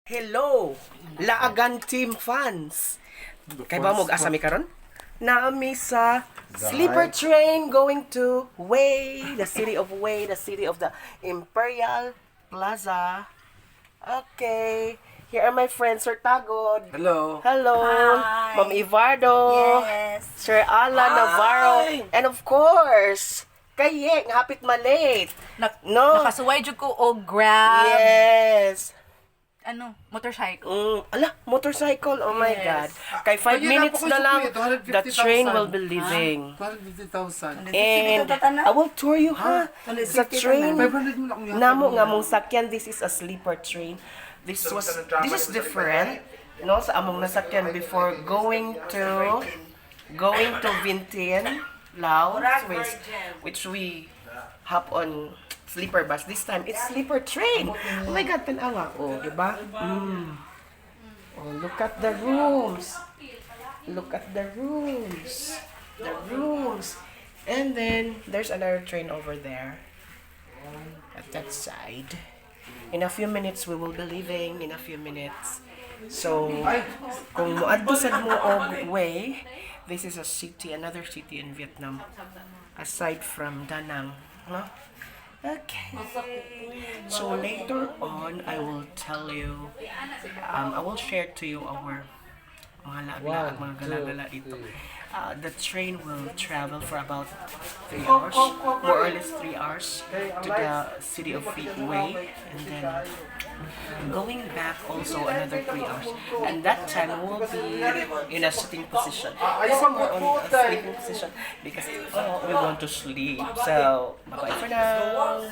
Hello, Laagan Team fans. Kay ba mo asa mi karon? Naami sa sleeper train going to Way, the city of the Imperial Plaza. Okay. Here are my friends, Sir Tagod. Hello. Hello. Hi. Ma'am Ivardo. Yes. Sir Alan Navarro. And of course, kaye, nga hapit malate. No. Nakasuway jud ko og Grab. Yes. Motorcycle. Motorcycle. Oh my God. Kay 5 minutes na lang, the train will be leaving. 250,000. And I will tour you, ha? Sa train, 500 mo lang yung namo nga mong sakyan, this is a sleeper train. This is different, no, sa among nasakyan before going to Vientiane, Laos, which we hop on sleeper bus. This time, it's sleeper train. Oh my God, tanawa. Oh, diba? Oh, look at the rooms. Look at the rooms. The rooms. And then, there's another train over there. At that side. In a few minutes, we will be leaving. In a few minutes. So, kung muadto sad mo og Way, this is a city, another city in Vietnam. Aside from Da Nang. No? Okay. So later on, I will tell you, I will share to you our mga laag-laag, mga gala-gala dito. The train will travel for about 3 hours, more or less 3 hours, to the city of Way, and then going back also another 3 hours. And that time we'll be in a sitting position. This is more on a sleeping position because we want to sleep. So, bye-bye for now.